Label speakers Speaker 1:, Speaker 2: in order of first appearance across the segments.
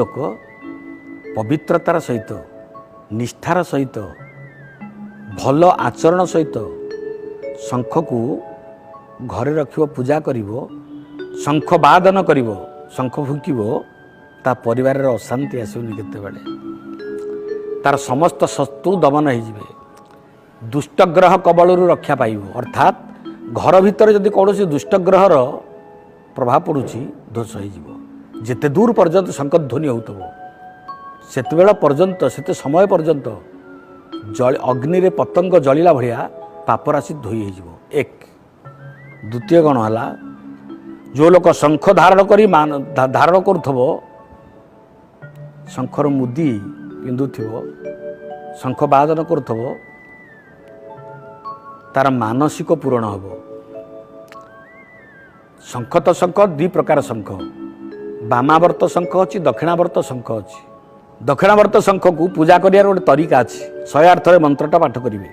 Speaker 1: ଲୋକ ପବିତ୍ରତାର ସହିତ, ନିଷ୍ଠାର ସହିତ, ଭଲ ଆଚରଣ ସହିତ ଶଙ୍ଖକୁ ଘରେ ରଖିବ, ପୂଜା କରିବ, ଶଙ୍ଖ ବାଦନ କରିବ, ଶଙ୍ଖ ଫୁଙ୍କିବ, ତା ପରିବାରରେ ଅଶାନ୍ତି ଆସିବନି କେତେବେଳେ। ତାର ସମସ୍ତ ଶତ୍ରୁ ଦମନ ହେଇଯିବେ, ଦୁଷ୍ଟଗ୍ରହ କବଳରୁ ରକ୍ଷା ପାଇବ। ଅର୍ଥାତ୍ ଘର ଭିତରେ ଯଦି କୌଣସି ଦୁଷ୍ଟଗ୍ରହର ପ୍ରଭାବ ପଡ଼ୁଛି, ଧ୍ୱଂସ ହେଇଯିବ। ଯେତେ ଦୂର ପର୍ଯ୍ୟନ୍ତ ଶଙ୍ଖଧ୍ୱନି ହେଉଥିବ, ସେତେବେଳ ପର୍ଯ୍ୟନ୍ତ, ସେତେ ସମୟ ପର୍ଯ୍ୟନ୍ତ ଜଳି ଅଗ୍ନିରେ ପତଙ୍ଗ ଜଳିଲା ଭଳିଆ ପାପରାଶି ଧୋଇ ହେଇଯିବ। ଏକ ଦ୍ୱିତୀୟ ଗଣ ହେଲା, ଯେଉଁ ଲୋକ ଶଙ୍ଖ ଧାରଣ କରି ଧାରଣ କରୁଥିବ, ଶଙ୍ଖର ମୁଦି ପିନ୍ଧୁଥିବ, ଶଙ୍ଖ ବାଦନ କରୁଥିବ, ତାର ମାନସିକ ପୂରଣ ହେବ। ଶଙ୍ଖ ତ ଶଙ୍ଖ, ଦୁଇ ପ୍ରକାର ଶଙ୍ଖ। ବାମାବର୍ତ୍ତ ଶଙ୍ଖ ଅଛି, ଦକ୍ଷିଣାବର୍ତ୍ତ ଶଙ୍ଖ ଅଛି। ଦକ୍ଷିଣାବର୍ତ୍ତ ଶଙ୍ଖକୁ ପୂଜା କରିବାର ଗୋଟେ ତରିକା ଅଛି। 108 ଥରେ ମନ୍ତ୍ରଟା ପାଠ କରିବେ।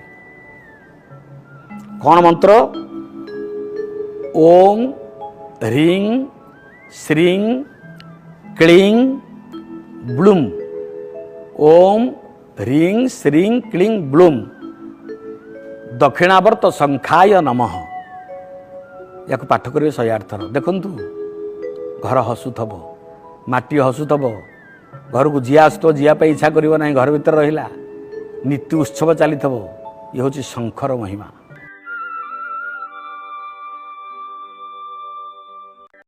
Speaker 1: କ'ଣ ମନ୍ତ୍ର? ଓಂ ହ୍ରିଂ ଶ୍ରୀଂ କ୍ଲିଂ ବ୍ଲୁମ୍। ଓಂ ହ୍ରିଂ ଶ୍ରୀଂ କ୍ଲିଂ ବ୍ଲୁମ୍ ଦକ୍ଷିଣାବର୍ତ୍ତ ଶଙ୍ଖାୟ ନମଃ। ୟାକୁ ପାଠ କରିବେ 108 ଥର। ଦେଖନ୍ତୁ, ଘର ହସୁଥବ, ମାଟି ହସୁଥବ, ଘରକୁ ଯିଏ ଆସୁଥିବ ଯିବା ପାଇଁ ଇଚ୍ଛା କରିବ ନାହିଁ, ଘର ଭିତରେ ରହିଲା, ନୀତି ଉତ୍ସବ ଚାଲିଥିବ। ଇଏ ହେଉଛି ଶଙ୍ଖର ମହିମା।